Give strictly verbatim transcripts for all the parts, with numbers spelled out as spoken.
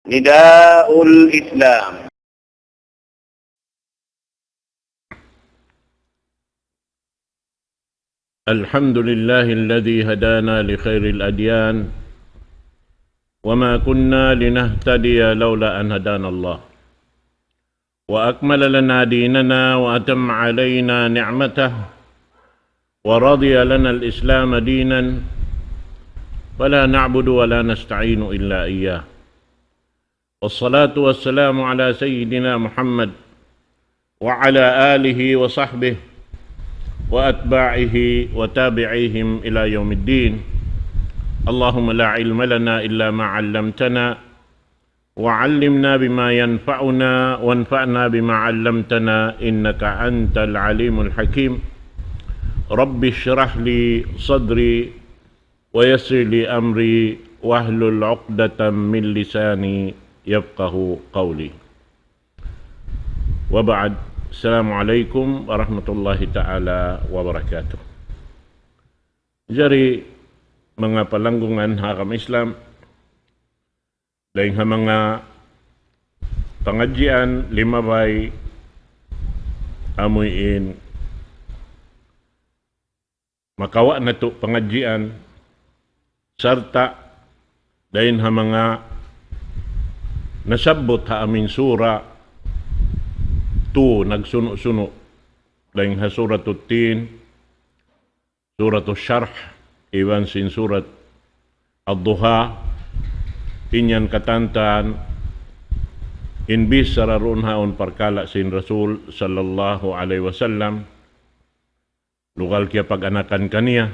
نداء الإسلام. الحمد لله الذي هدانا لخير الأديان وما كنا لنهتدي لولا أن هدانا الله وأكمل لنا ديننا وأتم علينا نعمته ورضي لنا الإسلام دينا فلا نعبد ولا نستعين إلا إياه. والصلاة والسلام على سيدنا محمد وعلى آله وصحبه وأتباعه وتابعيهم إلى يوم الدين. اللهم لا علم لنا إلا ما علمتنا وعلمنا بما ينفعنا وانفعنا بما علمتنا إنك أنت العليم الحكيم. رب اشرح لي صدري ويسر لي أمري واحلل عقدة من لساني يفقه قولي. وبعد. السلام عليكم ورحمة الله تعالى وبركاته. Jari, manga palanggungan ha agama Islam, dayn ha manga pangadjian limabay amuin makawa' natu' pangadjian, sarta' dayn ha manga nasabbut ha amin sura tu nagsunu'-sunu', dayn ha Suratut Tin, Suratul Sharh, iban sin Surat Ad-Duha, in yan katantan, in bichara duun haun parkala' sin Rasul sallallahu alayhi wasallam, lugal kiyapag-anakan kaniya.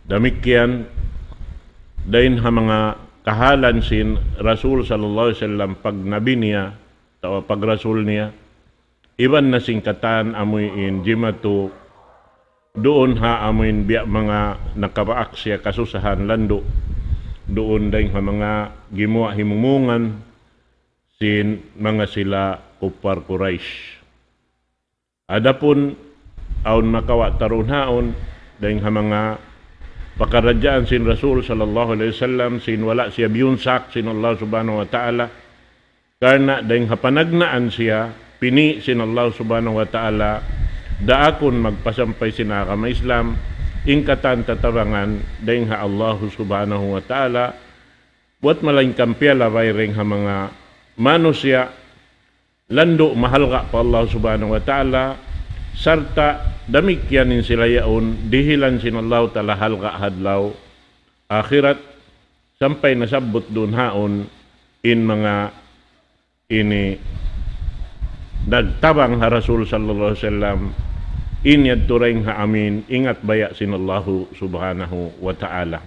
Damikkiyan, dayn ha manga kahalan sin Rasul sallallahu alayhi wasallam pagnabi niya, atawa pagrasul niya, iban na sin katan amuin jimatu duun ha amuin biya' manga nakabaak siya kasusahan landu' duun dayn ha manga gimuwa' himumungan sin manga sila kuffar Quraysh. Adapun awn makawa' ta duun haun dayn ha manga pakaradjaan sin Rasul sallallahu alayhi wasallam sin wala' siya biyunsak sin Allah Subhanahu wa Ta'ala, karna' dayn ha panagnaan siya pini' sin Allah Subhanahu wa Ta'ala, daakun magpasampay sin agama Islam, in katan tatabangan dayn ha Allah Subhanahu wa Ta'ala, buwat malaingkan piyalabay dayn ha manga manusiya', landu' mahalga' pa Allah Subhanahu wa Ta'ala, sarta' damikkiyan in sila yaun dihilan sin Allah Ta'ala halga' ha adlaw akhirat, sampay nasabbut duun haun in manga ini nagtabang ha Rasul sallallahu alayhi wasallam, in yadtu dayn ha amin ingat baya' sin Allah Subhanahu wa Ta'ala.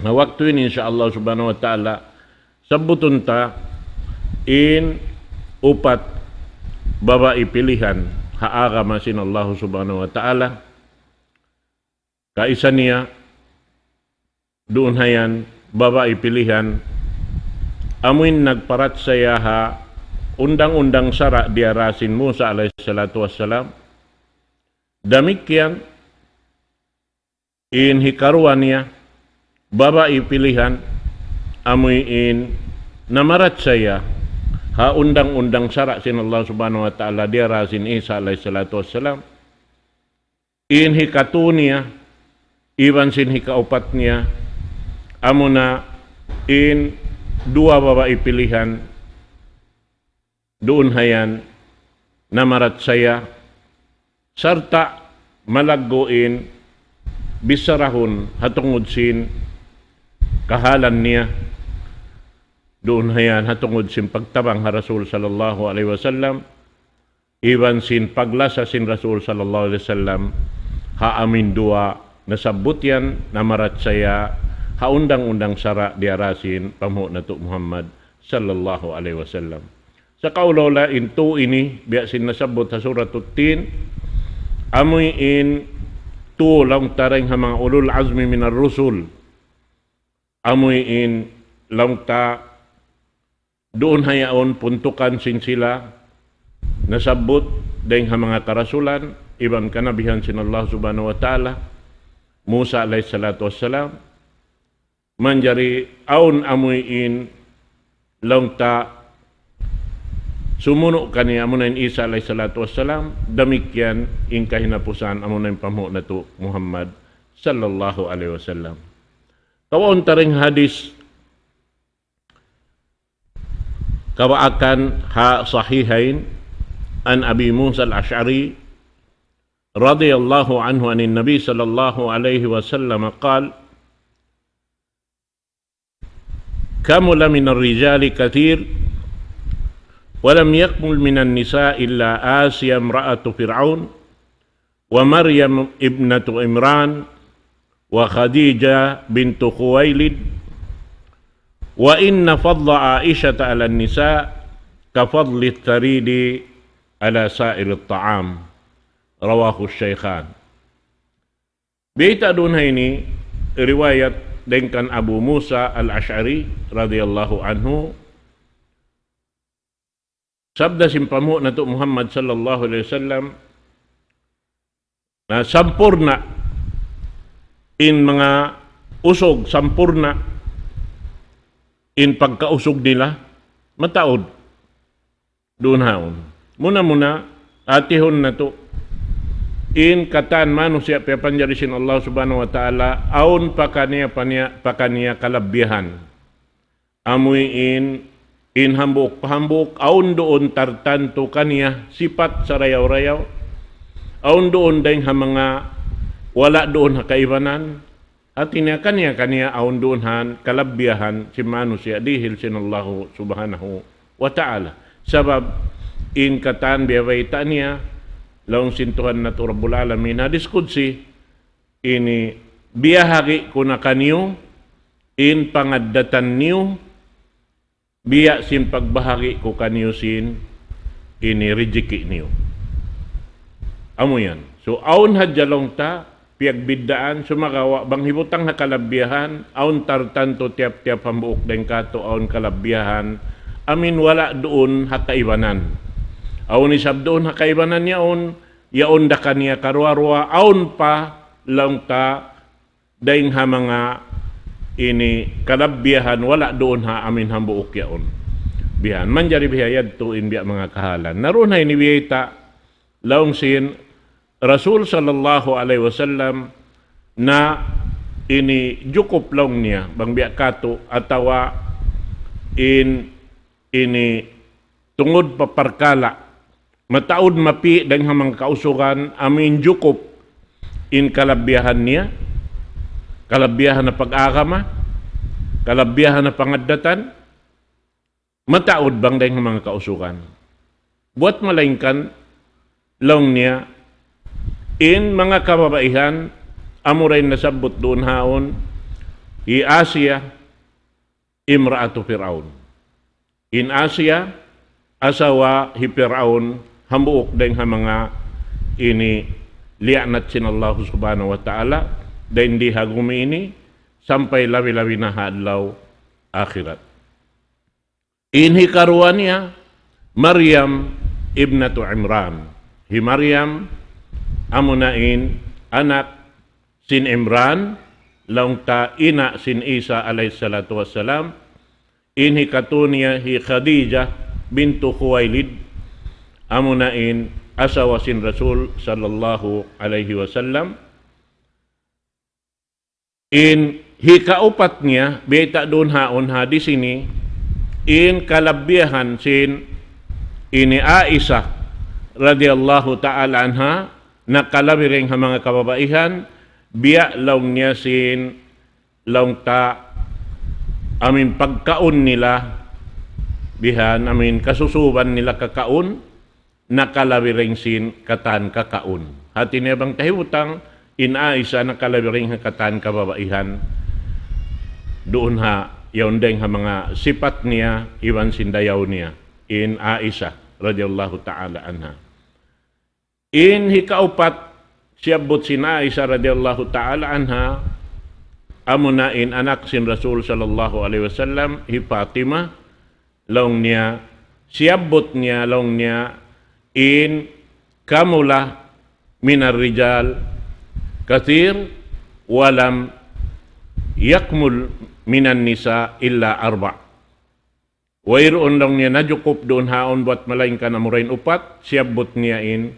Na waktu ini, insya Allah Subhanahu wa Ta'ala, sabbutun ta in upat babai pilihan ha agama sin Allah Subhanahu wa Ta'ala. Kaisa niya, duun hayan, babai pilihan, amuin nagparachaya ha undang-undang sara' diyara sin Musa alayhi salatu wassalam. Damikkiyan, in hikaruwa niya, babai pilihan, amuin namarachaya ha undang-undang sara' sin Allah Subhanahu wa Ta'ala diyara sin Isa alayhi salatu wassalam. In hikatu niya, iban sin hikaupat niya, amuna in duwa babai pilihan, duun hayan namarachaya, sarta' malaggu' in bicharahun ha tungud sin kahalan niya, duun hayan ha tungud sin pagtabang ha Rasul sallallahu alayhi wasallam, iban sin paglasa sin Rasul sallallahu alayhi wasallam, ha amin duwa nasabbut yan, namarachaya ha undang-undang sara' diyara sin panghu' natu' Muhammad sallallahu alayhi wasallam. Sa' kaula-ula in tu ini, biya' sin nasabbut ha Suratut Tin, amuin tu laung ta dayn ha manga ulul azmi minar rusul. Amuin laung ta duun hayaun puntukan sin sila nasabbut dayn ha manga karasulan, iban kanabihan sin Allah Subhanahu wa Ta'ala, Musa alayhi salatu wassalam, manjari awn amuin laung ta sumunu' kaniya amuna in Isa alayhi salatu wassalam, damikkiyan in kahinapusan amuna in panghu' natu' Muhammad sallallahu alayhi wasallam. Kawaun ta dayn hadith kawaakan ha Sahihayn, عن أبي موسى الأشعري رضي الله عنه عن النبي صلى الله عليه وسلم قال: كمل من الرجال كثير، ولم يكمل من النساء إلا آسيا امرأة فرعون، ومريم ابنة عمران، وخديجة بنت خويلد، وإن فضل عائشة على النساء كفضل الثريد على سائر الطعام. رواه الشيخان. Bayta' duun ha ini riwayat dayn kan Abu Musa al-Ash'ari radiyallahu anhu, sabda sin panghu' natu' Muhammad sallallahu alayhi wasallam, na sampurna' in manga usug, sampurna' in pagkausug nila, mataud duun ha yaun. Muna-muna, hatihun natu', in katan manusiya' piyapanjari sin Allah Subhanahu wa Ta'ala, awn pakaniya-pakaniya, pakaniya kalabbiyahan. Amuin, in hambuuk pa hambuuk, awn duun tartantu kaniya sipat sarayaw-rayaw, awn duun dayn ha manga wala' duun ha kaibanan, hati niya kaniya-kaniya awn duun ha kalabbiyahan sin manusiya' dihil sin Allahu Subhanahu wa Ta'ala. Sabab in katan biya' bayta' niya, laung sin Tuhan natu' Rabbul Alamin, hadith Qudsi, ini biyahagi' ku na kaniyu in pangaddatan niyu, biya' sin pagbahagi' ku kaniyu sin ini rijiki' niyu. Amu yan. So, awn hadja laung ta, piyagbiddaan, sumagawa', bang hibutang ha kalabbiyahan, awn tartantu tiyap-tiyap hambuuk dayn katu', awn kalabbiyahan, amuin wala' duun ha kaibanan. Awn isab duun ha kaibanan yaun, yaun da kaniya karuwa-ruwa, awn pa laung ta, dayn ha manga ini kalabbiyahan wala' duun ha amuin hambuuk yaun. Bihan, manjari biha yadtu in biya' manga kahalan. Na duun ha ini biyayta', laung sin Rasul sallallahu alayhi wasallam na ini jukup laung niya, bang biya' katu', atawa in ini tungud pa parkala', mataud mapi' dayn ha manga kausugan, amuin jukup in kalabbiyahan niya, kalabbiyahan ha pag-agama, kalabbiyahan ha pangaddatan, mataud bang dayn ha manga kausugan. Buwat malaingkan, laung niya, in manga kababaihan, amura in nasabbut duun ha yaun, hi Asiya, امرأة فرعون. In Asiya, asawa hi Pir'aun, hambuuk dayn ha manga ini liyaanat sin Allah Subhanahu wa Ta'ala, dayn di ha gumi ini, sampay labi-labi na ha adlaw akhirat. In hikaruwa niya, Maryam ibnatu Imran. Hi Maryam, amuna in anak sin Imran, laung ta ina' sin Isa alayhi salatu wassalam, in hikatu niya hi Khadijah bintu Khuwailid, amuna in asawa sin Rasul sallallahu alayhi wasallam. In hikaupat niya, biyayta' duun ha yaun hadis ini, in kalabbiyahan sin ini Aisha radiyallahu ta'ala anha, nakalabi dayn ha manga kababaihan, biya' laung niya sin laung ta amuin pagkaun nila, bihan amuin kasusuban nila kakaun, nakalabi dayn sin katan kakaun. Hati niya bang ta hibutang, in Aisha nakalabi dayn ha katan kababaihan. Duun ha, yaun dayn ha manga sipat niya, iban sin dayaw niya. In Aisha, radiyallahu ta'ala anha. In hikaupat, siyabbut sin Aisha radiyallahu ta'ala anha, amuna in anak sin Rasul sallallahu alayhi wasallam, hi Fatima, laung niya, siyabbut niya, laung niya, in كمل من الرجال كثير ولم يكمل من النساء إلا أربع. Wayruun laung niya najukup duun ha yaun buat malaingkan amura in upat, siyabbut niya in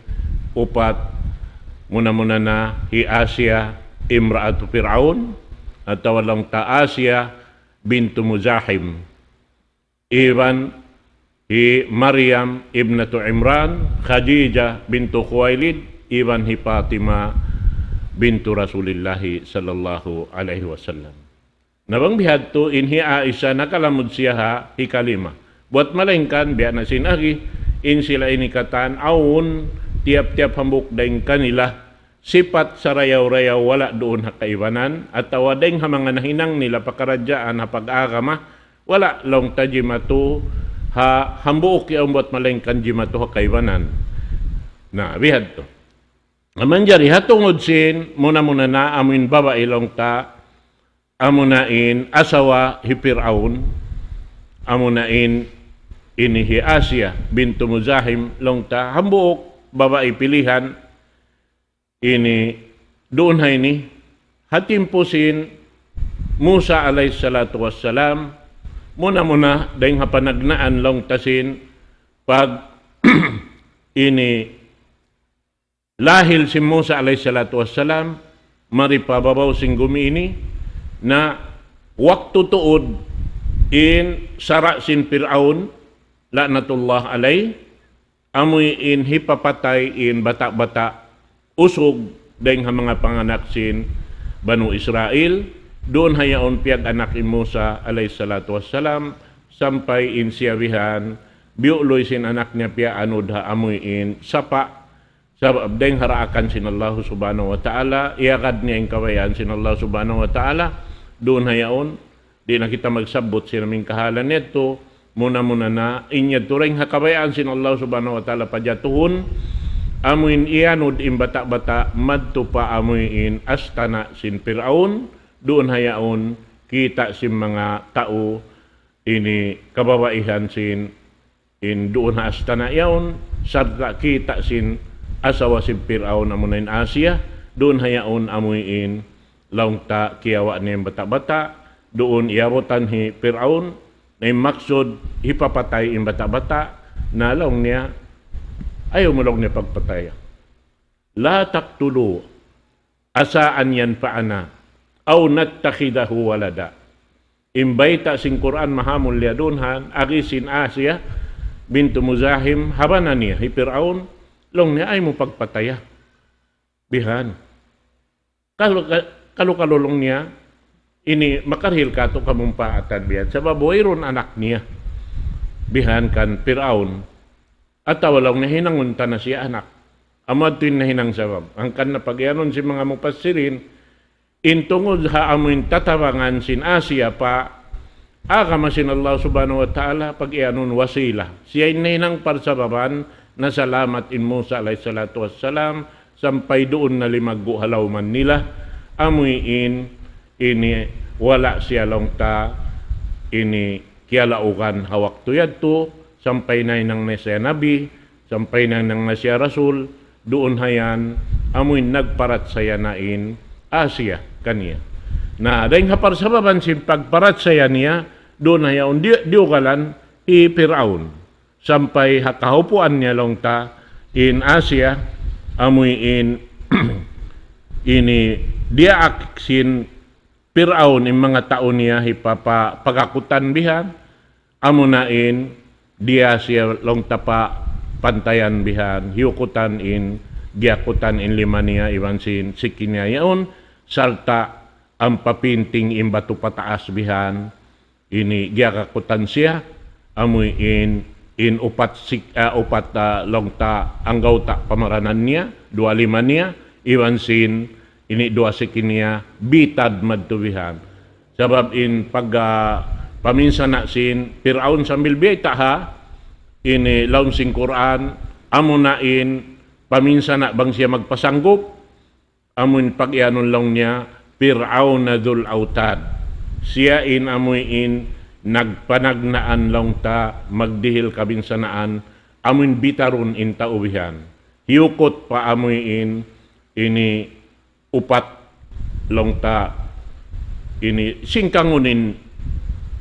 upat, muna-muna na hi Asiya imra'atu Fir'aun, atawa laung ta Asiya bintu Muzahim, iban hi Maryam ibnatu Imran, Khadija bintu Khuwailid, iban hi Fatima bintu Rasulillahi sallallahu alayhi wasallam. Na bang bihadtu in hi Aisha nakalamud siya ha hikalima. Buat malaingkan, biya' na sin agi, in sila ini katan awn tiyap-tiyap hambuuk dayn kanila sipat sarayaw-rayaw wala' duun ha kaibanan, atawa dayn ha manga nahinang nila pakaradjaan ha pag-agama, wala' laung ta jimatu ha hambuuk yaun buat malaingkan jimatu ha kaibanan. Na, bihadtu. Na manjari ha tungud sin, muna-muna na amuin babai laung ta, amuna in asawa hi Pir'aun, amuna in ini hi Asiya bintu Muzahim laung ta, hambuuk babai pilihan ini duun ha ini, ha timpu sin Musa alayhi salatu wassalam, muna-muna dayn ha panagnaan laung ta sin pag ini lahil sin Musa alayhi salatu wassalam, mari pa babaw sin gumi ini, na waktu tuud in sara' sin Pir'aun, la'natullah alayh, amuin hipapatay in bata'-bata' usug dayn ha manga panganak sin Banu Israil, duun ha yaun piyag-anak in Musa alayhi salatu wassalam, sampay in siya bihan, biyu'luy sin anak niya piyanud ha amuin sapa', sabab dayn ha daakan sin Allah Subhanahu wa Ta'ala, iyagad niya in kabayaan sin Allah Subhanahu wa Ta'ala, duun ha yaun, di' na kita magsabbut sin amuin kahalan yadtu, muna-muna na, in yadtu dayn ha kabayaan sin Allah Subhanahu wa Ta'ala pajatuhun, amuin iyanud in bata'-bata', madtu pa amuin astana' sin Pir'aun, duun ha yaun, kita' sin manga tau, ini kababaihan sin in duun ha astana' yaun, sarta' kita' sin asawa sin Pir'aun amuna in Asiya, duun ha yaun amuin laung ta kiyawa' niya in bata'-bata', duun iyabutan hi Pir'aun, na in maksud hipapatay in bata'-bata', na laung niya, ayaw mu laung niya pagpataya. لا تقتلوه عسى أن ينفعنا أو نتخذه ولدا. In bayta' sin Qur'an mahamulliya duun ha agi sin Asiya bintu Muzahim, ha bana niya, hi Pir'aun, laung niya, ayaw mu pagpataya. Bihan. Kalu-, ka-, kalu-kalu laung niya, ini makarihil katu' kamumpaatan bihan. Sabab wayruun anak niya. Bihan kan Pir'aun. Atawa laung niya hinangun ta na siya anak. Amu yadtu in nahinang sabab. Hangkan na pag-iyanun sin manga mufassirin, in tungud ha amuin tatabangan sin Asiya pa agama sin Allah Subhanahu wa Ta'ala, pag-iyanun wasila. Siya in nahinang parsababan, nasalamat in Musa alayhi salatu wassalam, sampay duun na limaggu' ha lawman nila, amuin ini wala' siya laung ta ini kiyalaugan ha waktu yadtu, sampay nahinang na siya nabi, sampay nahinang na siya rasul, duun ha yan, amuin nagparachaya na in Asiya kaniya. Na, dayn ha parsababan sin pagparachaya niya, duun ha yaun di-, diyugalan hi Pir'aun. Sampay ha kahupuan niya laung ta in Asiya, amuin ini diyaak sin Pir'aun in manga tau niya hipapa-, pagakutan bihan, amuna in diya siya laung ta pa pantayan bihan, hiyukutan in, giyakutan in lima niya iban sin siki niya yaun, sarta' ampa pinting in batu pataas bihan, ini giyagakutan siya, amuin, in upat sik-, ah, upat, ah, laung ta anggawta' pamaranan niya, duwa lima niya, iban sin, ini duwa siki niya, bitad madtu bihan. Sabab in pag, ah, paminsana' sin Pir'aun sambil biyayta' ha, ini laung sin Qur'an, amuna in paminsana' bang siya magpasanggup, amuin pag-iyanun laung niya, Pir'auna dhul autad. Siya in amuin nagpanagnaan laung ta magdihil kabinsanaan, amuin bitarun in tau bihan. Hiyukut pa amuin ini upat laung ta ini singkangun in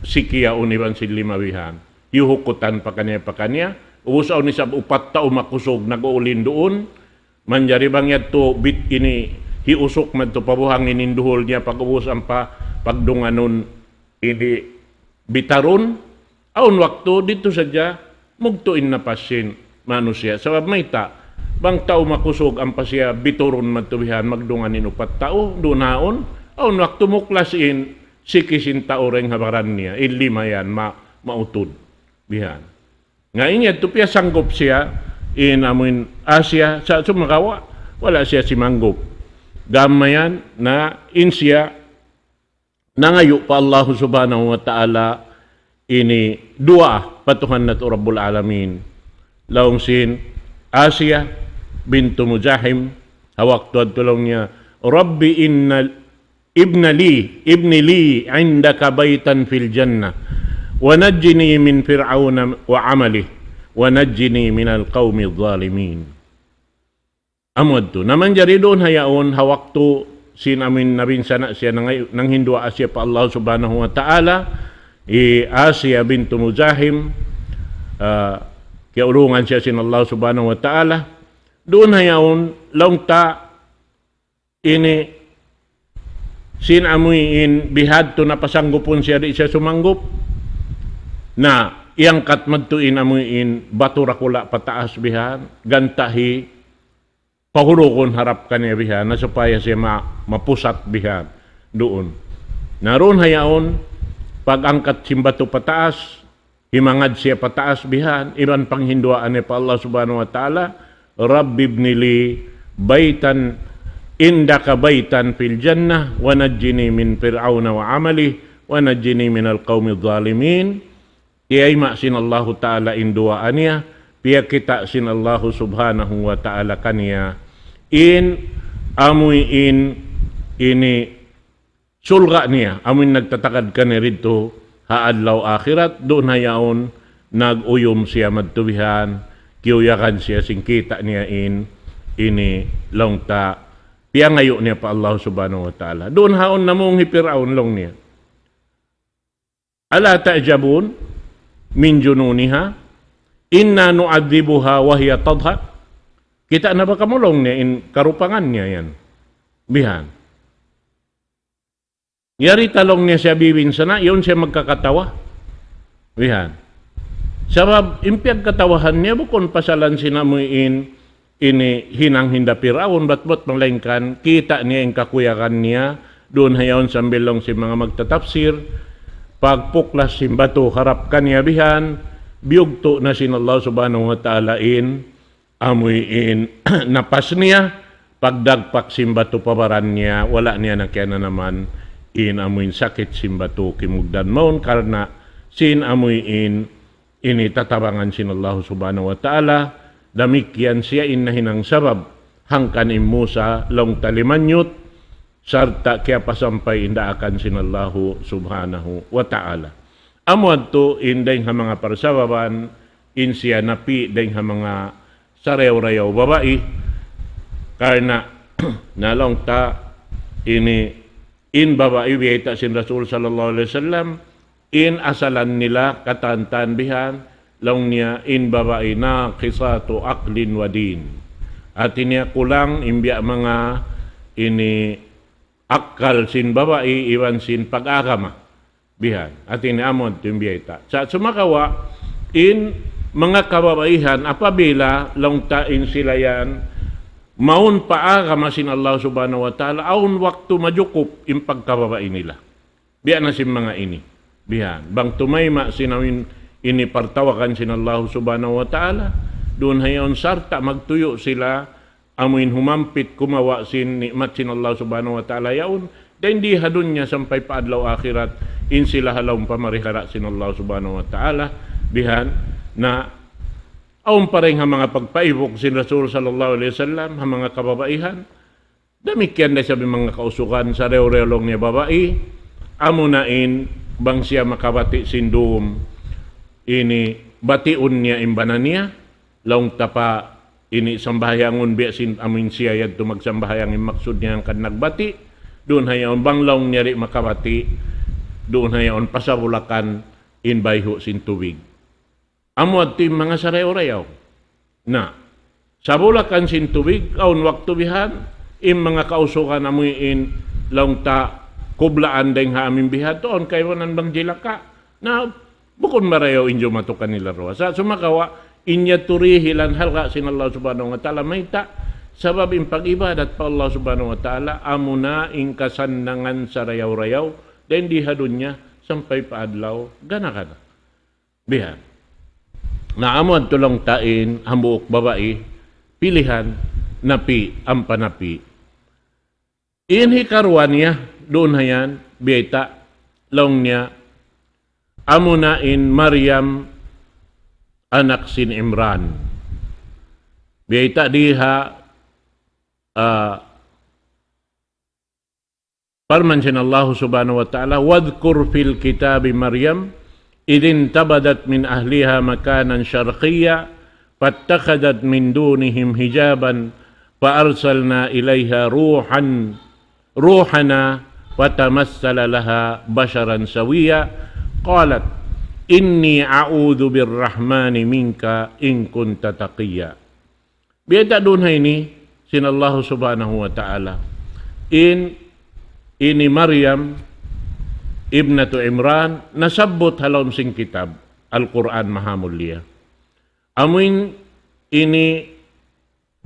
siki yaun iban sin lima bihan. hiyuhukutan pakaniya-pakaniya. Ubus awn isab upat tau makusug nag-uulin duun. Manjari bang yadtu bit ini hiyusuk madtu pa buhangin in duhul niya, pag-ubus ampa pagdunganun ini bitarun. Awn waktu didtu sadja mugtu' in napas sin manusiya'. Sabab mayta', bang tau makusug ampa siya biturun madtu bihan magdungan in upat tau, duun haun, awn waktu muklas in siki sin tau dayn ha baran niya, in lima yan, ma-, mautud. Bihan. Nga in yadtu piyasanggup siya, in amuin Asiya, sa' sumagawa', wala' siya simanggup. Gam mayan na in siya nangayu' pa Allah Subhanahu wa Ta'ala ini duwaa pa Tuhan natu' Rabbul Alamin. Laung sin Asiya bintu Muzahim, ha waktu yadtu laung niya, رب إن ابن لي ابن لي عندك بيتا في الجنة ونجني من فرعون وعمله ونجني من القوم الظالمين. Amu yadtu. Na manjari duun ha yaun, ha waktu sin amuin nabinsana' siya nang, nanghinduwaa siya pa Allah Subhanahu wa Ta'ala, hi Asiya bintu Muzahim, ah, kiyaulungan siya sin Allah Subhanahu wa Ta'ala. Duun ha yaun, laung ta, ini sin amuin bihadtu napasanggupun siya, di' siya sumanggup. Na, iyangkat madtu in amuin batu dakula' pataas bihan, ganta' hi pahurugun harap kaniya bihan, na supaya siya ma-, mapusat bihan duun. Na duun ha yaun, pag-angkat sin batu pataas, himangad siya pataas bihan, iban panghinduwaa niya pa Allah Subhanahu wa Ta'ala, رب ابن لي بيتا عندك بيتا في الجنة ونجني من فرعون وعمله ونجني من القوم الظالمين. Kiyayma' sin Allahu Ta'ala in duwaa niya, piyakita' sin Allahu Subhanahu wa Ta'ala kaniya in amuin ini surga' niya, amuin nagtatagad kaniya didtu ha adlaw akhirat, duun ha yaun nag-uyum siya madtu bihan, kiyuyagan siya sin kita' niya in, ini laung ta, piyangayu' niya pa Allah Subhanahu wa Ta'ala. Duun haun namung hi Piraun laung niya, ألا تعجبون من جنونها إنا نعذبها وهي تضحك. Kita' na ba kamu laung niya in karupangan niya yan. Bihan. Yari ta laung niya siya bibinsana', yaun siya magkakatawa. Bihan. Sabab, in piyagkatawahan niya, bukun pasalan sin amuin ini hinang hinda Piraun, bat-bat malaingkan, kita' niya in kakuyagan niya, duun ha yaun sambil laung sin manga magtatapsir, pagpuklas sin batu harap kaniya bihan, biyugtu' na sin Allah Subhanahu wa Ta'ala in, amuin napas niya, pagdagpak sin batu pa baran niya, wala' niya na kiyananaman in amuin sakit sin batu kimugdan mawn, karna' sin amuin ini tatabangan sin Allah Subhanahu wa Ta'ala, damikkiyan siya in nahinang sabab, hangkan in Musa laung ta limanyut, sarta' kiyapasampay in daakan sin Allahu Subhanahu wa Ta'ala. Amu yadtu in dayng ha manga parsababan, in siya napi' dayng ha manga sarayaw-rayaw babai, karna' na laung ta ini in babai biyayta' sin Rasul sallallahu alayhi wasallam, in asalan nila katan-katan bihan, laung niya in babai ناقصات عقل ودين. Hati niya kulang in biya' manga ini akal sin babai iban sin pag-agama. Bihan. Hati niya amu yadtu in biyayta'. Sa' sumagawa', in manga kababaihan, apabila laung ta in sila yan, mawn pa agama sin Allah Subhanahu wa Ta'ala, awn waktu majukup in pagkababai nila. Biya' na sin manga ini. Bihan. Bang tumayma' sin amuin ini partawagan sin Allah Subhanahu wa Ta'ala, duun ha yaun sarta' magtuyu' sila, amuin humampit kumawa' sin ni'mat sin Allah Subhanahu wa Ta'ala yaun, dayn di ha dunya sampay pa adlaw akhirat, in sila ha lawm pamarihara sin Allah Subhanahu wa Ta'ala, bihan na awn pa dayn ha manga pagpaibuk sin Rasul sallallahu alayhi wasallam, ha manga kababaihan, damikkiyan da isab in manga kausugan, sarayaw-rayaw laung niya babai, amuna in bang siya makabati' sin dum, ini batiun niya in bana niya, laung ta pa ini sambahayangun biya' sin amuin siya yadtu magsambahayang in maksud niya hangkan nagbati', duun ha yaun bang laung niya di' makabati', duun ha yaun pasabulakan in bayhu' sin tubig. Amu adtu in manga sarayaw-rayaw. Na, sabulakan sin tubig, awn waktu bihan, in manga kausugan amuin laung ta kublaan dayng ha amuin bihadtu, awn kaibanan bang jilaka. Na, bukun marayaw in jumatu kanila duwa. Sa' sumagawa', in yadtu dihilan halga' sin Allah Subhanahu wa Ta'ala mayta', sabab in pag-ibadat pa Allah Subhanahu wa Ta'ala, amuna in kasannangan sarayaw-rayaw, dayn di ha dunya, sampay pa adlaw, gana-gana. Bihan. Na amu adtu laung ta in hambuuk babai, pilihan, napi', ampa napi'. In hikaruwa niya, duun ha yan, biyayta', laung niya, amuna in Maryam, anak sin Imran. Biyayta' di ha, ah, parman sin Allah Subhanahu wa Ta'ala, واذكر في الكتاب مريم إذ انتبذت من أهلها مكانا شرقيا فاتخذت من دونهم حجابا فأرسلنا إليها روحا، روحنا فتمثل لها بشرا سويا قالت إني أعوذ بالرحمن منك إن كنت تقيا. Biyayta' duun ha ini sin Allah Subhanahu wa Ta'ala. In, ini Maryam ibnatu Imran, nasabbut ha lawm sin kitab Al-Qur'an Mahamulliya. Amuin ini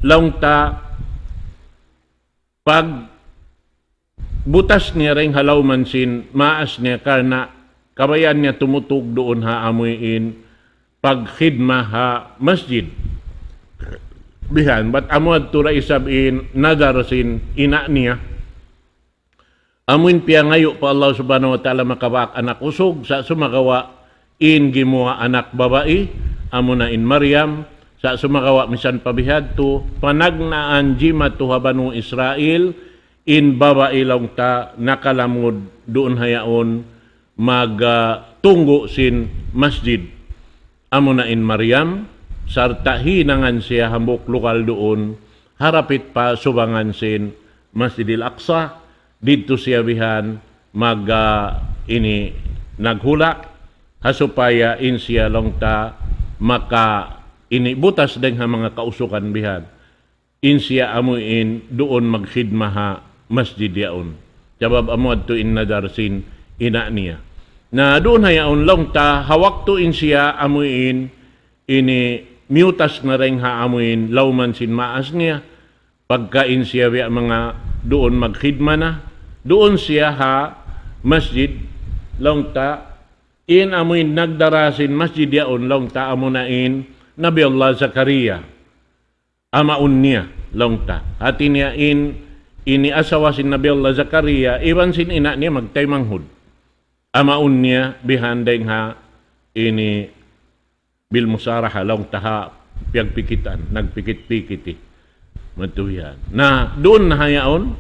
laung ta pagbutas niya dayng ha lawman sin maas niya karna' kabayaan niya tumutug duun ha amuin pagkhidma ha masjid. Bihan, bat amu adtu da isab in nadar sin ina' niya. Amuin piyangayu' pa Allah Subhanahu wa Ta'ala makabak anak usug, sa' sumagawa' in gimuwa' anak babai, amuna in Maryam, sa' sumagawa' misan pa bihadtu, panagnaan jimatu ha Banu Israil, in babai laung ta nakalamud duun ha yaun mag, ah, tunggu' sin masjid. Amuna in Maryam, sarta' hinangan siya hambuuk lugal duun, harapit pa subangan sin Masjidil Aqsa, didtu siya bihan mag, ah, ini naghula', ha supaya in siya laung ta maka ini butas dayng ha manga kausugan bihan. In siya amuin duun magkhidma ha masjid yaun. Sabab amu adtu in nadar sin ina' niya. Na duun ha yaun laung ta, ha waktu in siya amuin ini miyutas na dayng ha amuin lawman sin maas niya, pagka in siya biya' manga duun magkhidma na, duun siya ha masjid, laung ta, in amuin nagdara sin masjid yaun, laung ta, amuna in Nabi Allah Zakaria, amaun niya, laung ta. Hati niya in, ini asawa sin Nabi Allah Zakaria, iban sin ina' niya magtaymanghud. Amaun niya bihan dayng ha ini bil musaraha laung ta ha piyagpikitan, nagpikit-pikiti. Madtu bihan. Na, duun na ha yaun,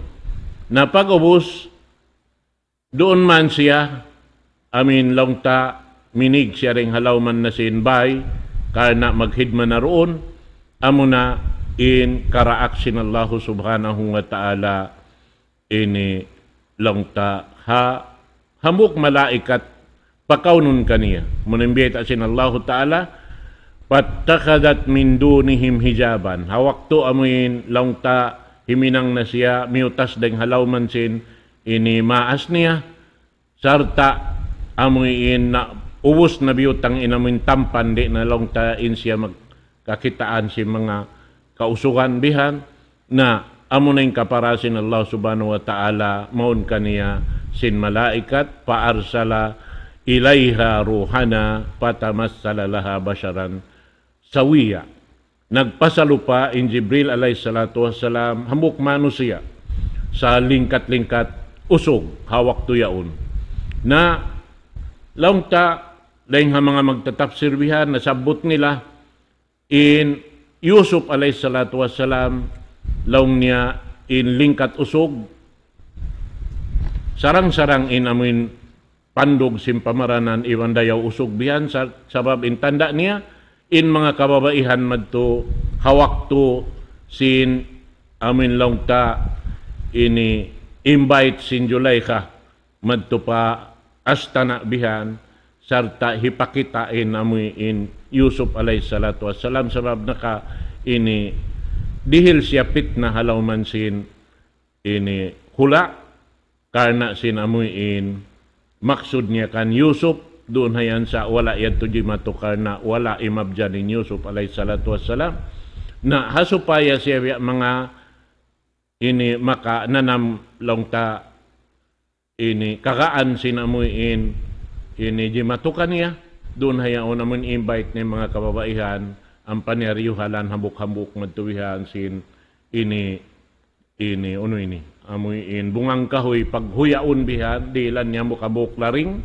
na pag-ubus, duun man siya, amuin laung ta, minig siya dayng ha lawman na sin bay, karna' magkhidma na duun, amuna in karaak sin Allahu Subhanahu wa Ta'ala, ini laung ta ha hambuuk malaikat pakaunun kaniya. Amu in biyayta' sin Allahu Ta'ala, فاتخذت من دونهم حجابا. Ha waktu amuin laung ta himinang na siya, miyutas dayng ha lawman sin ini maas niya, sarta' amuin na ubus na biyutang in amuin tampan di' na laung ta in siya magkakitaan sin manga kausugan bihan, na amuna in kapara sin Allah Subhanahu wa Ta'ala mawn kaniya sin malaikat, فأرسل إليها روحنا فتمثل لها بشرا سويا. Nagpasalupa in Jibril alayhi salatu wassalam, hambuuk manusiya', sa' lingkat-lingkat usug ha waktu yaun. Na, laung ta, dayng ha manga magtatapsir bihan, nasabbut nila, in Yusuf alayhi salatu wassalam, laung niya in lingkat usug, sarang-sarang in amuin pandug sin pamaranan iban dayaw usug bihan sa-, sabab in tanda' niya, in manga kababaihan madtu ha waktu sin amuin laung ta ini invite sin Zulaikha madtu pa astana' bihan, sarta' hipakita' in amuin Yusuf alayhi salatu wassalam, sabab naka ini dihil siya pitna ha lawm sin ini hula', karna' sin amuin maksud niya kan Yusuf, duun hayan sa wala' yadtu jimatu karna' wala' imabjan in Yusuf alayhi salatu wassalam. Na ha supaya siya biya' manga ini makananam laung ta ini kagaan sin amuin ini jimatu kaniya, duun hayaun amuin invite niya manga kababaihan, ampa niya riyuhalan hambuuk-hambuuk madtu bihan sin ini, ini, unu ini, amuin bungang kahuy paghuyaun bihan, dihilan niya hambuuk-hambuuk laring,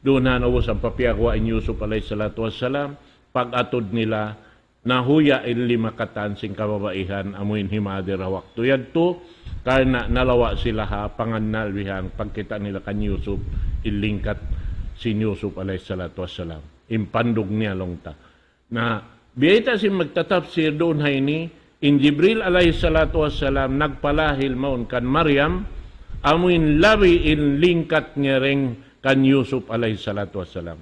duun na ubus ampa piyaguwa' in Yusuf alayhi salatu wassalam, pag-atud nila, nahuya' in lima katan sin kababaihan amuin himadir ha waktu yadtu, karna' nalawa' sila ha pangannal bihan pagkita' nila kan Yusuf, in lingkat sin Yusuf alayhi salatu wassalam. In pandug niya laung ta. Na, biyayta' sin magtatafsir duun ha ini, in Jibril alayhi salatu wassalam nagpalahil mawn kan Maryam, amuin labi in lingkat niya dayn kan Yusuf alayhi salatu wassalam.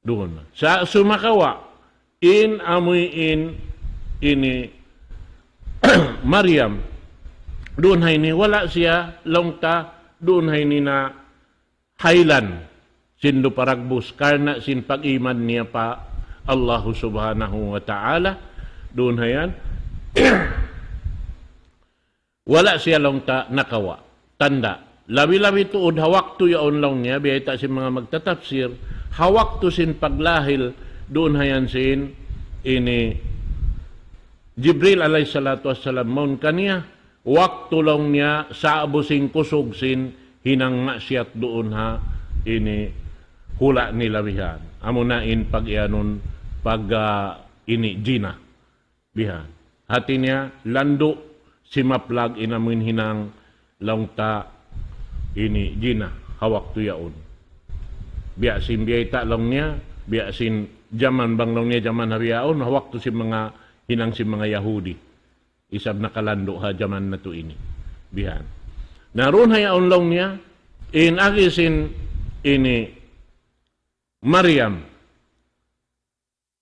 Duun. Sa' sumagawa', in amuin ini Maryam, duun ha ini wala' siya laung ta, duun ha ini nahaylan sin lupa dagbus, karna' sin pag-iman niya pa Allahu subhanahu wa ta'ala, duun hayan. Wala' siya laung ta nakawa'. Tanda'. Labi-labi tuud ha waktu yaun laung niya, biyayta' sin manga magtatafsir, ha waktu sin paglahil, duun hayan sin, ini, Jibril alayhi salatu wassalam mawn kaniya, waktu laung niya, sa'bu sin kusug sin, hinang maksiyat duun ha, ini, hula' nila bihan. Amuna in pag-iyanun, pag, ah, ini, jina. Bihan. Hati niya, landu' simaplag in amuin hinang laung ta ini jina ha waktu yaun. Biya' sin biyayta' laung niya, biya' sin jaman bang laung niya jaman ha bihaun, ha waktu sin manga hinang sin manga Yahudi. Isab nakalandu' ha jaman natu' ini. Bihan. Na duun hayaun laung niya, in agi sin ini Maryam.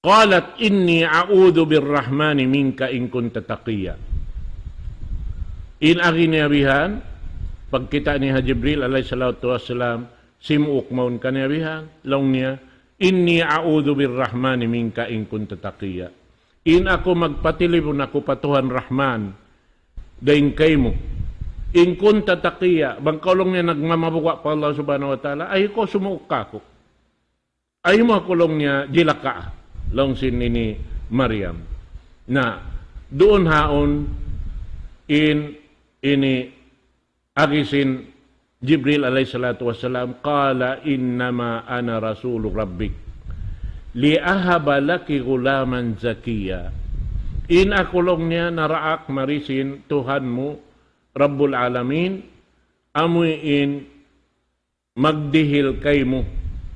قالت إني أعوذ بالرحمن منك إن كنت تقيا. In agi niya bihan, pagkita' niya ha Jibril alayhi salatu wassalam, simuuk mawn kaniya bihan, laung niya, إني أعوذ بالرحمن منك إن كنت تقيا. In aku magpatilibun aku pa Tuhan Rahman, dayn kaymu. إن كنت تقيا, bang kaw laung niya nagmamabuga' pa Allah subhanahu wa ta'ala, ayaw kaw sumuuk kāku'. Ayaw mu aku laung niya jilaka, laung sin ini Maryam. Na, duun haun in ini agi sin Jibril alayhi salatu wassalam, قال إنما أنا رسول ربك لأهب لك غلاما زكيا. In aku laung niya naraak mari sin Tuhan mu, Rabbul Alamin, amuin magdihil kaymu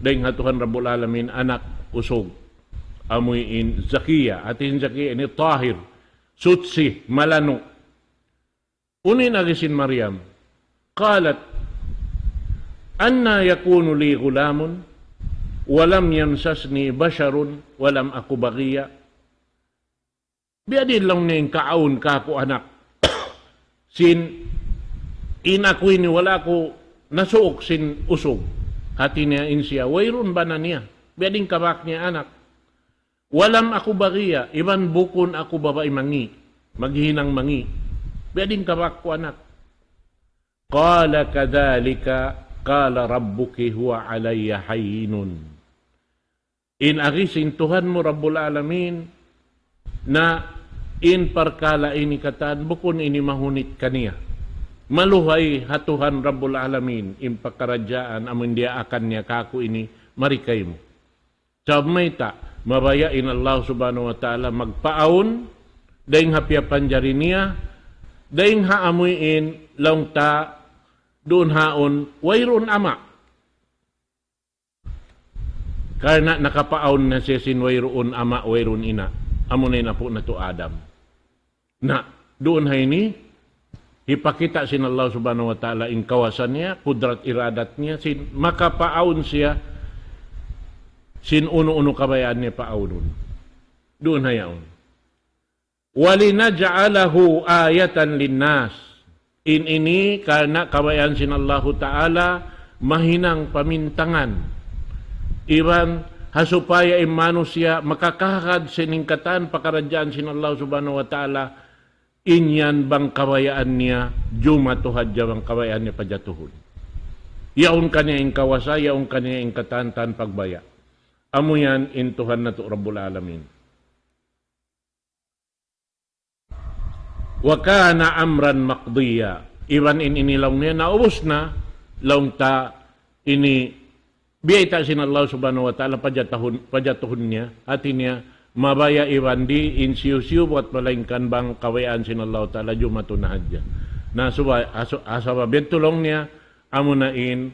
dayn ha Tuhan Rabbul Alamin anak usug. Amuin zakiya, hati sin zakiya ini tahir, suchi, malanu'. Unu in agi sin Maryam. قالت أنى يكون لي غلام ولم يمسسني بشر ولم أك بغيا. Biya' diin laung niya in kaawn kāku' anak. Sin in aku ini wala' aku nasuuk sin usug. Hati niya in siya, wayruun bana niya. Biya' diin kabak niya anak. ولم أك بغيا, iban bukun aku babai mangi', maghinang mangi'. Biya' diin kabak ku anak. قال كذلك قال ربك هو علي هين. In agi sin Tuhan mu Rabbul Alamin, na in parkala' ini katan bukun ini mahunit kaniya. Maluhay ha Tuhan Rabbul Alamin, in pakaradjaan amun diyaakan niya kāku' ini mari kaymu. Sabab mayta', mabaya' in Allah Subhanahu wa Ta'ala magpaawn, dayn ha piyapanjari niya, dayn ha amuin laung ta duun haun, wayruun ama'. Karna' nakapaawn na siya sin wayruun ama', wayruun ina'. Amuna in apu' natu' Adam. Na, duun ha ini, hipakita' sin Allah Subhanahu wa Ta'ala in kawasa niya, kudrat iradat niya, sin makapaawn siya, sin unu-unu kabayaan niya paawnun. Duun ha yaun. وَلِنَجْعَلَهُ آيَةً لِلنَّاسِ. In ini karna' kabayaan sin Allahu Ta'ala mahinang pamintangan. Iban ha supaya in manusiya' makakahagad sin in katan pakaradjaan sin Allah Subhanahu wa Ta'ala, in yan bang kabayaan niya, jumatu hadja bang kabayaan niya pajatuhun. Yaun kaniya in kawasa, yaun kaniya in katan-tan pagbaya'. Amu yan in Tuhan natu' Rabbul Alamin. وَكَانَ أَمْرًا مَقْضِيًّا. Iban in ini laung niya, naubus na, laung ta ini biyayta' sin Allah Subhanahu wa Ta'ala pajatuhun, pajatuhun niya, hati niya, mabaya' iban di' in siyu-siyu buat malaingkan bang kabayaan sin Allah Ta'ala jumatu na hadja. Na subay, asu-, asaba biya' tu laung niya, amuna in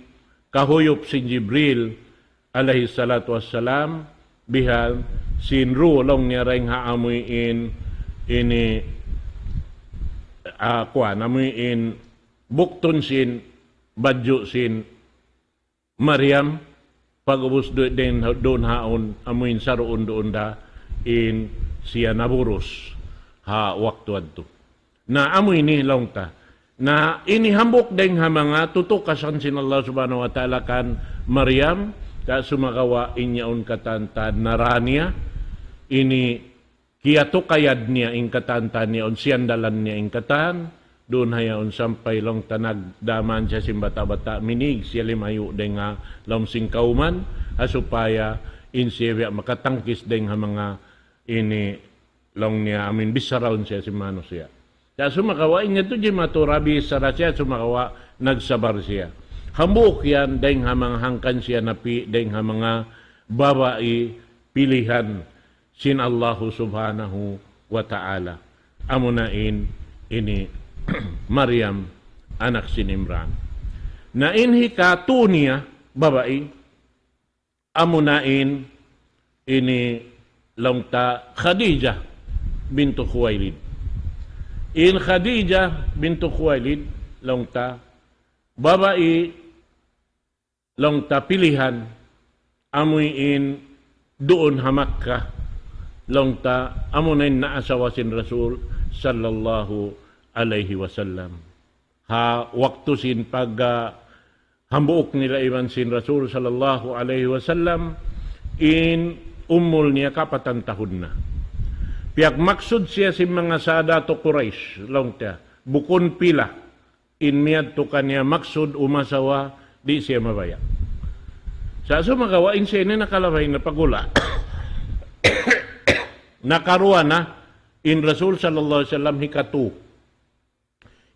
kahuyup sin Jibril, alayhi salatu wassalam, bihan sin ruh laung niya dayn ha amuin ini, ah, kuwan, amuin buktun sin badju' sin Maryam, pag'ubus du-, dayn ha-, duun haun, amuin saruun-duun da in siya naburus ha waktu yadtu. Na amu ini laung ta. Na ini hambuuk dayn ha manga tutukasan sin Allah Subhanahu wa Ta'ala kan Maryam, ta sumagawa' in yaun katan-tan nara niya, ini kiyatukayad niya in katan-tan yaun, siyandalan niya in katan, duun ha yaun sampay laung ta nagdaman siya sin bata'-bata', minig siya limayu' dayn ha lawm sin kawman, ha supaya in siya biya' makatangkis dayn ha manga ini laung niya amuin bicharaun siya sin manusiya'. Sa' sumagawa' in yadtu jimatu ra bichara siya, sumagawa' nagsabar siya. Hambuuk yan, dayn ha manga hangkan siya napi', dayn ha manga babai pilihan sin Allahu Subhanahu wa Ta'ala. Amuna in ini Maryam anak sin Imran. Na in hikatu niya, babai, amuna in ini laung ta Khadijah bintu Khuwailid. In Khadijah bintu Khuwailid laung ta babai laung ta pilihan amuin duun ha Makkah laung ta amuna in naasawa sin Rasul sallallahu alayhi wasallam. Ha waktu sin pag, ah, hambuuk nila iban sin Rasul sallallahu alayhi wasallam, in umul niya kapatan tahun na. Piyagmaksud siya sin manga sadatu Quraysh, laung ta, bukun pila, in miyadtu kaniya maksud umasawa, di' siya mabaya'. Sa' sumagawa' in siya ini nakalabay na paghula'. Nakaruwa na, in Rasul sallallahu alayhi wasallam hikatu.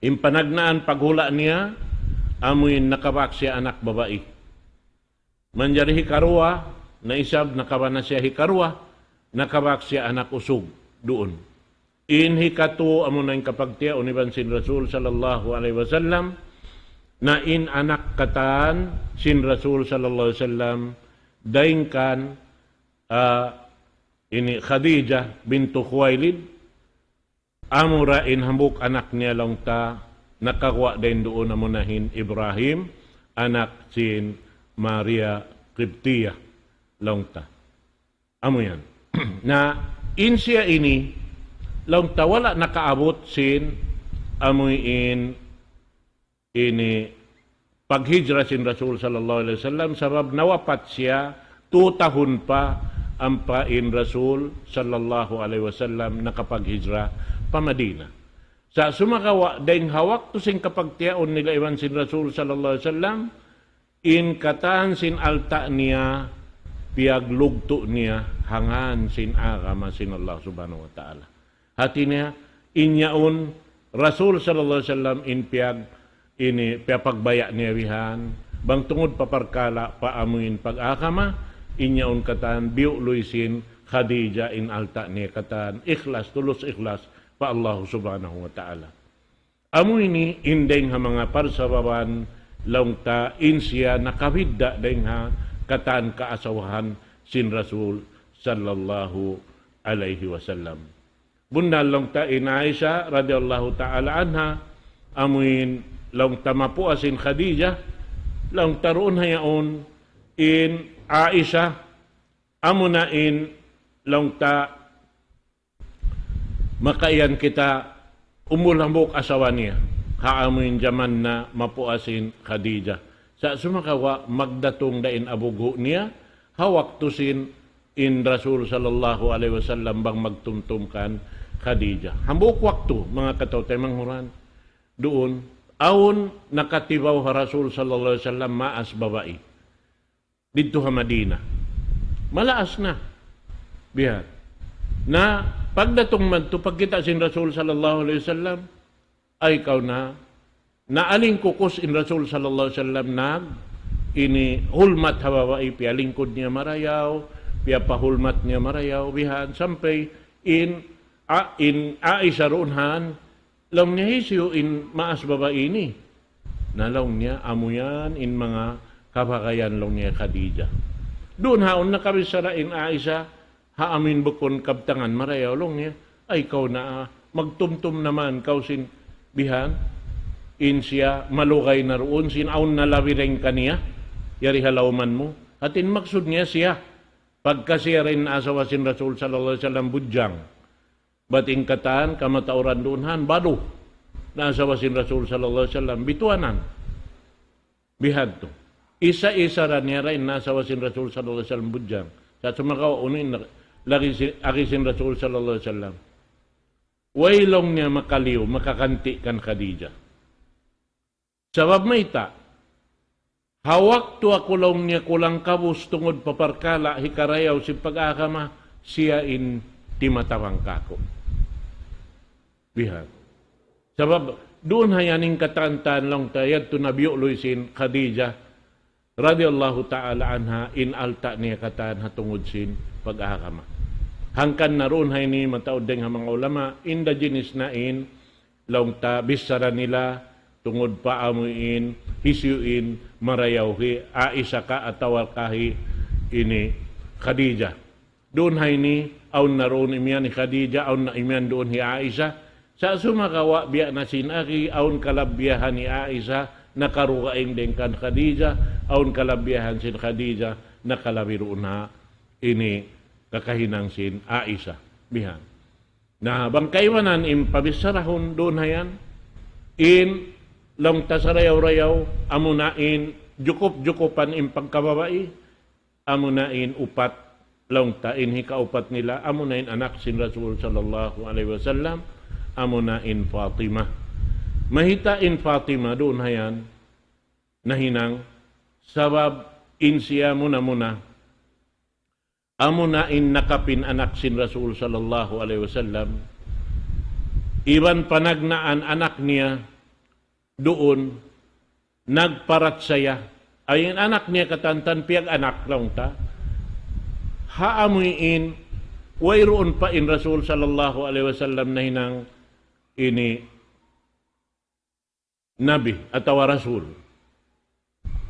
In panagnaan paghula' niya, amuin nakabak siya anak babai. Manjari hikaruwa, na isab nakabak na siya hikaruwa, nakabak siya anak usug duun. In hikatu, amuna in kapagtiyaun iban sin Rasul sallallahu alayhi wasallam, na in anak katan sin Rasul sallallahu alayhi wasallam, dayn kan, ah, ini Khadijah bintu Khuwailid, amura in hambuuk anak niya laung ta, nakaguwa' dayn duun amuna in Ibrahim, anak sin Maria Qibtiyah laung ta. Amu yan. Na, in siya ini, laung ta wala' nakaabut sin, amuin, ini paghijra sin Rasul sallallahu alayhi wasallam, sabab nawapat siya, tu tahun pa ampa in Rasul sallallahu alayhi wasallam nakapaghijra pa Madina. Sa' sumagawa' dayn ha waktu sin kapagtiyaun nila iban sin Rasul sallallahu alayhi wasallam, in katan sin alta' niya, piyaglugtu' niya, ha ngan sin agama sin Allah Subhanahu wa Ta'ala. Hati niya, in yaun Rasul sallallahu alayhi wasallam in piyag-, ini piyapagbaya' niya bihan, bang tungud pa parkala' pa amuin pag-agama, in yaun katan biyu'luy sin Khadijah in alta' niya katan, ikhlas, tulus ikhlas pa Allah Subhanahu wa Ta'ala. Amu ini in dayn ha manga parsababan laung ta in siya nakabidda' dayn ha katan kaasawahan sin Rasul sallallahu alayhi wasallam. Bunnal laung ta in Aisha radiyallahu ta'ala anha, amuin laung ta mapuas in Khadijah, laung ta duun ha yaun in Aisha, Amuna in laung ta makaiyan kita umul hambuuk asawa niya. Ha amuin jaman na mapuas in Khadijah. Sa' sumagawa' magdatung da in abughu' niya, ha waktu sin in Rasul sallallahu alayhi wasallam bang magtumtum kan Khadijah. Hambuuk waktu, manga kataw-taymanghuran, duun, awn nakatibaw ha Rasul sallallahu alayhi wasallam maas babai. Didtu ha Madina. Malaas na. Bihan. Na, pagdatung madtu, pagkita' sin Rasul sallallahu alayhi wasallam, ay kaw na, naaling kukus in Rasul sallallahu alayhi wasallam nag, ini hulmat ha babai, piyalingkud niya marayaw, piyapahulmat niya marayaw, bihan, sampay in, a, in Aisha duun han, laung niya, hisiyu in maas babai ini? Na laung niya, amu yan in manga kabagayan laung niya Khadijah. Duun haun nakabichara in Aisha, ha amuin bukun kabtangan marayaw laung niya. Ay kaw na, ah, magtumtum na man kaw sin bihan. In siya malugay na duun, sin awn na labi dayn kaniya. Yari ha lawman mu. Hati in maksud niya siya. Pagka siya da in asawa sin Rasul sallallahu alayhi wasallam budjang. Bat in katan, kamatauran duun han, balu. Na asawa sin Rasul sallallahu alayhi wasallam, bituanan. Bihadtu. Isa-isa da niya da in asawa sin Rasul sallallahu alayhi wasallam budjang. Sa' sumagawa' unu in lagi si, agi sin Rasul sallallahu alayhi wasallam. Way laung niya makaliyu, makaganti kan Khadijah. Sabab mayta', ha waktu aku laung niya kulang kabus tungud pa parkala' hikarayaw sin pag-agama, siya in timatabang kāku'. Bihan. Sabab, duun ha yan in katan-katan laung ta yadtu na biyu'luy sin Khadijah radiyallahu ta'ala anha in alta' niya katan ha tungud sin pag-agama. Hangkan na duun ha ini mataud dayn ha manga ulama, in da jinis na in laung ta bichara nila tungud pa amuin hisiyu in marayaw hi Aisha ka atawa ka hi ini Khadijah. Duun ha ini, awn na duun imiyan hi Khadijah, awn na imiyan duun hi Aisha. Sa' sumagawa' biya' na sin agi, awn kalabbiyahan hi Aisha, nakarugaing dayn kan Khadijah, awn kalabbiyahan sin Khadijah, nakalabi duun ha ini kakahinang sin Aisha. Bihan. Na bang kaibanan in pabichara hun duun ha yan, in laung ta sarayaw-rayaw, amuna in jukup-jukupan in pagkababai, amuna in upat laung ta in hikaupat nila, amuna in anak sin Rasul sallallahu alayhi wasallam, amuna in Fatima. Mayta' in Fatima duun ha yan nahinang, sabab in siya muna-muna, amuna in nakapin anak sin Rasul sallallahu alayhi wasallam. Iban panagnaan anak niya duun nagparachaya. Ay in anak niya katan-katan piyag-anak laung ta. Ha amuin, wayruun pa in Rasul sallallahu alayhi wasallam nahinang ini Nabi atawa Rasul.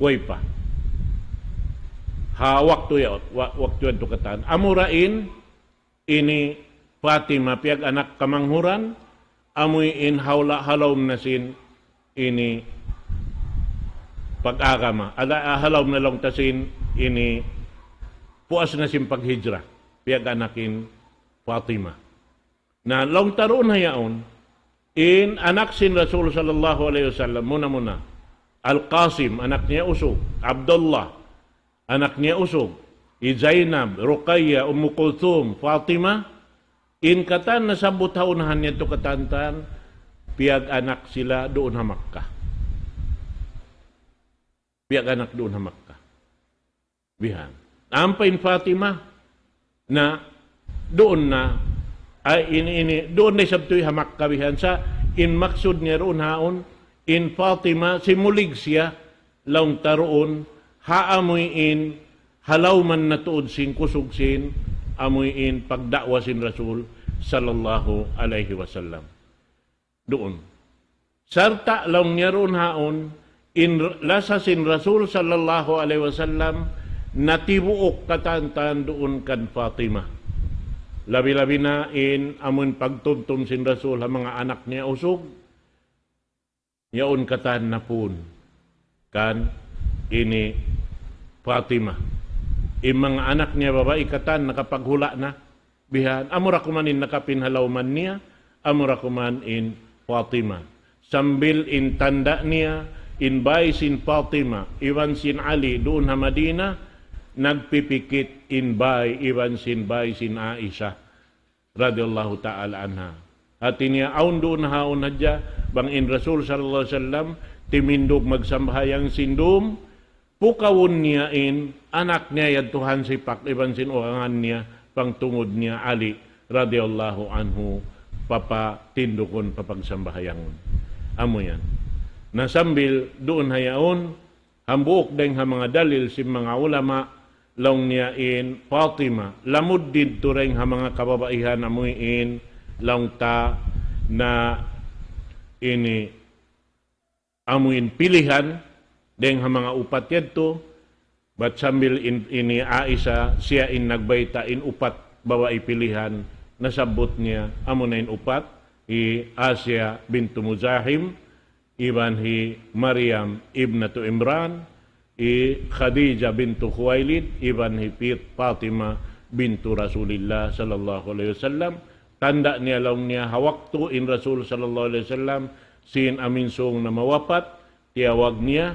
Way pa. Ha waktu ya, wa-, waktu yadtu katan. Amura in, ini Fatima piyag-anak kamanghuran, amuin hawla halaum na sin, ini pag-agama. Ala, halaum na laung ta sin, ini puas na sin paghijra. Piyag-anak in Fatima. Na laung ta duun ha yaun, in anak sin Rasul sallallahu alayhi wasallam, muna-muna, Al-Qasim, anak niya usug, Abdullah, anak niya usug, hi Zainab, Ruqayya, Ummu Kulthum, Fatima, in katan nasabbut ha unahan niya tu katan-katan, piyag-anak sila duun ha Makkah. Piyag-anak duun ha Makkah. Bihan. Ampa in Fatima, na duun na, ay, ini, ini, duun na isab tuud ha Makkah bihan. Sa' in maksud niya duun haun, in Fatima, simulig siya, laung ta duun, ha amuin, halawman na tuud sin kusug sin, amuin, pagda'wa sin Rasul, sallallahu alayhi wasallam. Duun. Sarta' laung niya duun haun, in r-, lasa sin Rasul sallallahu alayhi wasallam, natibuuk katan-katan duun kan Fatima. Labi-labi na in amun pagtumtum sin Rasul ha manga anak niya usug, yaun katan na pun. Kan ini Fatima. In manga anak niya babai katan nakapaghula' na. Bihan, amura kuman in nakapin ha lawman niya, amura kuman in Fatima. Sambil in tanda' niya, in bāy sin Fatima, iban sin Ali, duun ha Madina, nagpipikit in bāy, iban sin bāy sin Aisha, radiyallahu ta'ala anha. Hāti niya, awn duun ha yaun hadja, bang in Rasul sallallahu alayhi wasallam, timindug magsambahayang sin dūm, pukawun niya in anak niya yadtu hansipak iban sin ugangan niya pangtungud niya Ali radiyallahu anhu, papatindugun, papagsambahayangun. Amu yan. Na sambil duun ha yaun, hambuuk dayng ha manga dalil sin manga ulama, laung niya in Fatima, lamud didtu dayng ha manga kababaihan amu in laung ta na ini amu in pilihan, dayng ha manga upat yadtu, bat sambil in, ini Aisha, siya in nagbayta' in upat babai pilihan, nasabbut niya, amu na in upat, hi Asiya bintu Muzahim, iban hi Maryam ibnatu Imran, hi Khadija bintu Khuwailid, iban hi Fit-, Fatima bintu Rasulillah sallallahu alayhi wasallam. Tanda' niya laung niya ha waktu in Rasul sallallahu alayhi wasallam sin amin sūng na mawapat, tiyawag niya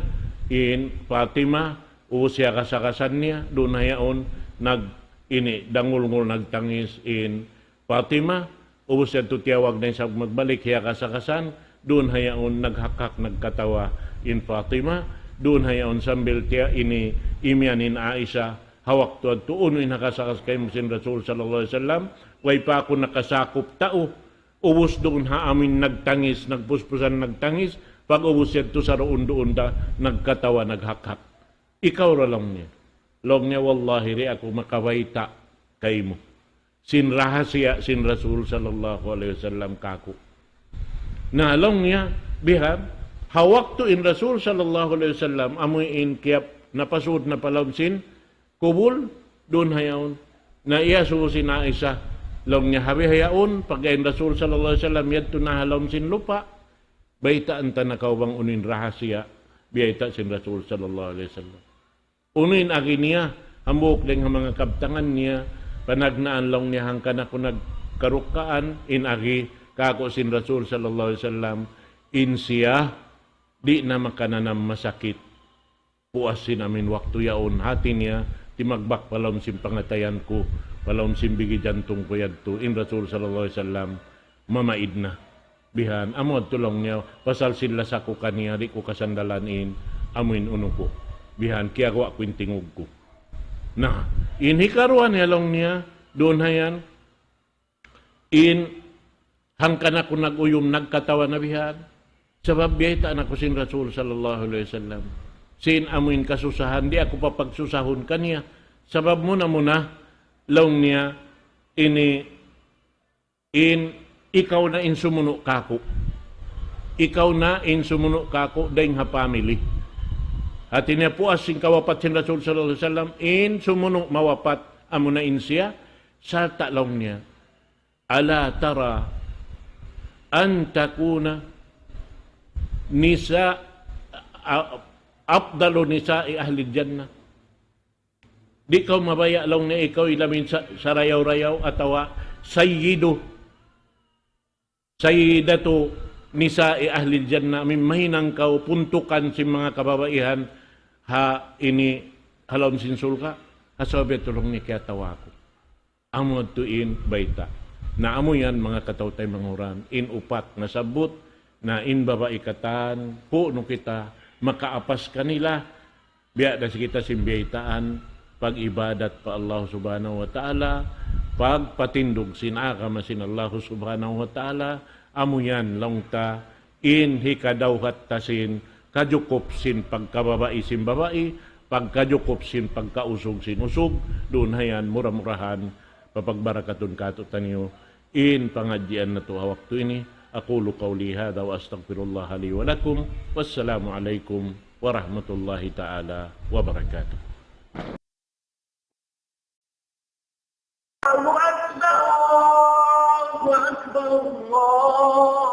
in Fatima, ubus hiyakasakasan niya, duun ha yaun nag-, ini, dangulngul nagtangis in Fatima, ubus yadtu tiyawag na isab magbalik, hiyakasakasan, duun ha yaun naghakhak nagkatawa in Fatima, duun ha yaun sambil tiya-, ini imiyan in Aisha, ha waktu yadtu unu in hakasakas kaymu sin Rasul sallallahu alayhi wasallam, way pa aku nakasakup tau, ubus duun ha amin nagtangis, nagpuspusan nagtangis, pag-ubus yadtu saruun-duun da nagkatawa, naghakhak. Ikaw ra laung niya. Laung niya, wallahi, di' aku makabayta' kaymu sin rahasiya sin Rasul sallallahu alayhi wasallam kāku'. Na laung niya, bihan, ha waktu in Rasul sallallahu alayhi wasallam, amu in kiyap-, napasud na pa lawm sin kubul, duun ha yaun. Na iyasubu sin Aisha, laung niya, ha bihaun, pagga in Rasul sallallahu alayhi wasallam, yadtu na ha lawm sin lupa', baytaan ta na kaw bang unu in rahasiya, biyayta' sin Rasul sallallahu alayhi wasallam. Unu in agi niya, hambuuk dayng ha manga kabtangan niya, panagnaan laung niya hangkan aku nagkarukkaan, in agi kāku' sin Rasul sallallahu alayhi wasallam, in siya, di' na makananam masakit. Puas sin amin waktu yaun, hāti niya, timagbak pa lawm sin pangatayan ku, pa lawm sin bigi jantung ku yadtu, in Rasul sallallahu alayhi wasallam, mamaid na. Bihan, amu yadtu laung niya, pasal sin lasa ku kaniya, di' ku kasandalan in, amu in unu ku. Bihan, kiyaguwa' ku in tingug ku. Na, in hikaruwa niya laung niya, duun ha yan, in hangkan aku nag-uyum, nagkatawa na bihan. Sabab biyaytaan aku sin Rasul sallallahu alayhi wasallam. Sin amu in kasusahan, di' aku papagsusahun kaniya. Sabab muna-muna, laung niya, ini in ikaw na in sumunu' kāku'. Ikaw na in sumunu' kāku' dayng ha family. Hāti niya puas sin kawapat sin Rasul sallallahu alayhi wasallam, in sumunu' mawapat amu na in siya, sarta' laung niya, ألا ترى أن تكون نساء، أفضل نساء أهل الجنة. Di' kaw mabaya' laung niya ikaw in labi sa-, sarayaw-rayaw atawa sayyidu, sayyidatu nisa'i ahlil jannah, amu in mahinang kaw puntukan sin manga kababaihan ha ini ha lawm sin surga', ha sabab yadtu laung niya kiyatawa aku. Amu yadtu in bayta'. Na amu yan manga kataw-taymanghuran, in upat nasabbut, na in babai katan, pu'nu kita makaapas kanila, biya' da sin kita sin biyaytaan, pag-ibadat pa Allah Subhanahu wa Ta'ala, pagpatindug sin agama sin Allah Subhanahu wa Ta'ala, amu yan laung ta, in hikadawhat ta sin kajukup sin pagkababai sin babai, pagkajukup sin pagkausug sin usug, duun ha yan mura-murahan, papagbarakatun kātu'niyu in pangadjian natu' ha waktu ini. أقول قولي هذا وأستغفر الله لي ولكم. والسلام عليكم ورحمة الله تعالى وبركاته. الله أكبر، الله أكبر، الله